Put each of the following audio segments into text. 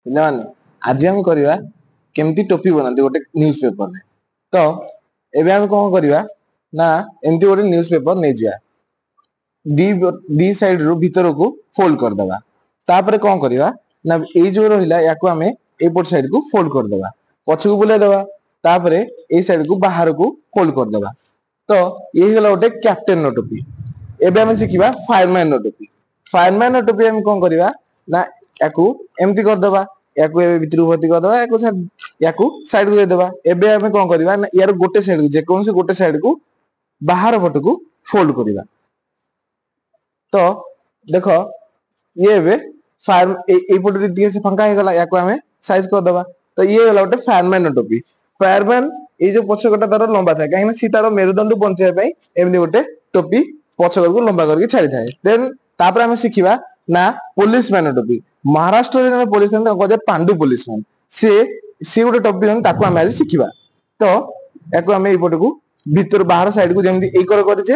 ପିଲାମାନେ, ଆଜି ଆମେ କରିବା କେମିତି ଟୋପି ବନାନ୍ତି ଗୋଟେ ନ୍ୟୁଜ ପେପରରେ। ତ ଏବେ ଆମେ କଣ କରିବା ନା, ଏମିତି ଗୋଟେ ନ୍ୟୁଜ ପେପର ନେଇଯିବା, ଦି ସାଇଡ ରୁ ଭିତରକୁ ଫୋଲ୍ଡ କରିଦବା। ତାପରେ କଣ କରିବା ନା, ଏଇ ଯୋଉ ରହିଲା ୟାକୁ ଆମେ ଏଇପଟ ସାଇଡ କୁ ଫୋଲ୍ଡ କରିଦବା, ପଛକୁ ବୁଲେଇଦବା, ତାପରେ ଏଇ ସାଇଡ କୁ ବାହାରକୁ ଫୋଲ୍ଡ କରିଦବା। ତ ଇଏ ହେଇଗଲା ଗୋଟେ କ୍ୟାପ୍ଟେନ ର ଟୋପି। ଏବେ ଆମେ ଶିଖିବା ଫାୟାରମ୍ୟାନ ର ଟୋପି। ଫାୟାରମ୍ୟାନ ର ଟୋପି ଆମେ କଣ କରିବା ନା, ୟାକୁ ଏମିତି କରିଦବା, ୟାକୁ ଏବେ ଭିତରକୁ ଭର୍ତ୍ତି କରିଦବା, ୟାକୁ ସାଇଡ କୁ ଦେଇଦବା। ଏବେ ଆମେ କଣ କରିବା ନା, ୟାର ଗୋଟେ ସାଇଡ କୁ, ଯେକୌଣସି ଗୋଟେ ସାଇଡ କୁ ବାହାର ପଟକୁ ଫୋଲ୍ଡ କରିବା। ତ ଦେଖ, ଇଏ ଏବେ ଫାୟାର ଏଇପଟୁ ଟିକେ ସେ ଫାଙ୍କା ହେଇଗଲା, ୟାକୁ ଆମେ ସାଇଜ କରିଦବା। ତ ଇଏ ହେଲା ଗୋଟେ ଫାୟାରମ୍ୟାନ ର ଟୋପି। ଫାୟାରମ୍ୟାନ ଏଇ ଯୋଉ ପଛ କଟା ତାର ଲମ୍ବା ଥାଏ, କାହିଁକି ନା ସିଏ ତାର ମେରୁଦଣ୍ଡ ବଞ୍ଚେଇବା ପାଇଁ ଏମିତି ଗୋଟେ ଟୋପି ପଛ କଡ଼କୁ ଲମ୍ବା କରିକି ଛାଡିଥାଏ। ଦେନ୍ ତାପରେ ଆମେ ଶିଖିବା ନା ପୋଲିସ ମ୍ୟାନ ଟୋପି। ମହାରାଷ୍ଟ୍ରରେ ଜଣେ ପୋଲିସ ମ୍ୟାନ, ତାକୁ କୁହାଯାଏ ପାଣ୍ଡୁ ପୋଲିସ ମ୍ୟାନ। ସିଏ ଗୋଟେ ଟୋପି ପିନ୍ଧନ୍ତି, ତାକୁ ଆମେ ଆଜି ଶିଖିବା। ତ ୟାକୁ ଆମେ ଏଇପଟକୁ ଭିତରୁ ବାହାର ସାଇଡ କୁ ଯେମିତି ଏଇ କର କରିଛେ,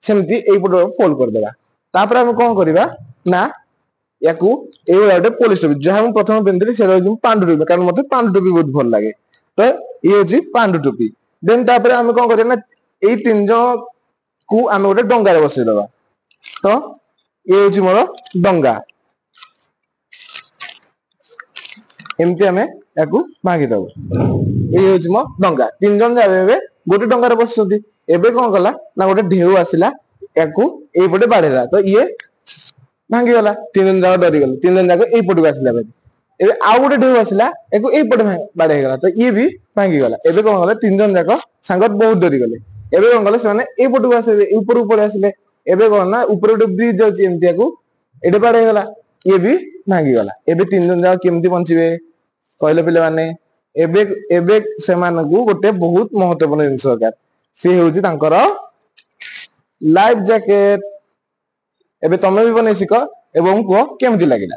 ସେମିତି ଏଇପଟ ଫୋଲ୍ଡ କରିଦେବା। ତାପରେ ଆମେ କଣ କରିବା ନା, ୟାକୁ ଏଇଭଳିଆ ଗୋଟେ ପୋଲିସ ଟୋପି, ଯାହା ମୁଁ ପ୍ରଥମେ ପିନ୍ଧିଥିଲି ସେଇଟା ହଉଛି ପାଣ୍ଡୁ ଟୋପି, କାରଣ ମତେ ପାଣ୍ଡୁ ଟୋପି ବହୁତ ଭଲ ଲାଗେ। ତ ଇଏ ହଉଛି ପାଣ୍ଡୁ ଟୋପି। ଦେନ୍ ତାପରେ ଆମେ କଣ କରିବା ନା, ଏଇ ତିନି ଜଣକୁ ଆମେ ଗୋଟେ ଡଙ୍ଗାରେ ବସେଇଦବା। ତ ଇଏ ହଉଛି ମୋର ଡଙ୍ଗା। ଏମିତି ଆମେ ୟାକୁ ଭାଙ୍ଗିଦବୁ। ଇଏ ହଉଛି ମୋ ଡଙ୍ଗା। ତିନି ଜଣ ଯାକ ଏବେ ଗୋଟେ ଡଙ୍ଗାରେ ବସିଛନ୍ତି। ଏବେ କଣ କଲା ନା, ଗୋଟେ ଢେଉ ଆସିଲା, ୟାକୁ ଏଇପଟେ ବାଡେଇଲା, ତ ଇଏ ଭାଙ୍ଗିଗଲା। ତିନି ଜଣ ଯାକ ଡରିଗଲେ, ତିନି ଜଣ ଯାକ ଏଇପଟକୁ ଆସିଲା ଭାରି। ଏବେ ଆଉ ଗୋଟେ ଢେଉ ଆସିଲା, ୟାକୁ ଏଇପଟେ ବାଡେଇ ହେଇଗଲା, ତ ଇଏ ବି ଭାଙ୍ଗିଗଲା। ଏବେ କଣ କଲେ, ତିନି ଜଣ ଯାକ ସାଙ୍ଗ ବହୁତ ଡରିଗଲେ। ଏବେ କଣ କଲେ, ସେମାନେ ଏଇପଟକୁ ଆସିଲେ, ଉପରକୁ ପଳେଇ ଆସିଲେ। ଏବେ କଣ ନା, ଉପରେ ଗୋଟେ ବ୍ରିଜ ଯାଉଛି, ଏମିତି ୟାକୁ ଏଇଠି ବାଡେଇ ହେଇଗଲା, ଇଏ ବି ଭାଙ୍ଗିଗଲା। ଏବେ ତିନି ଜଣ ଯାକ କେମିତି ବଞ୍ଚିବେ କହିଲେ ପିଲାମାନେ? ଏବେ ସେମାନଙ୍କୁ ଗୋଟେ ବହୁତ ମହତ୍ୱପୂର୍ଣ୍ଣ ଜିନିଷ ଦରକାର, ସେ ହେଉଛି ତାଙ୍କର ଲାଇଫ ଜ୍ୟାକେଟ। ଏବେ ତମେ ବି ବନେଇ ଶିଖ ଏବଂ କୁହ କେମିତି ଲାଗିଲା।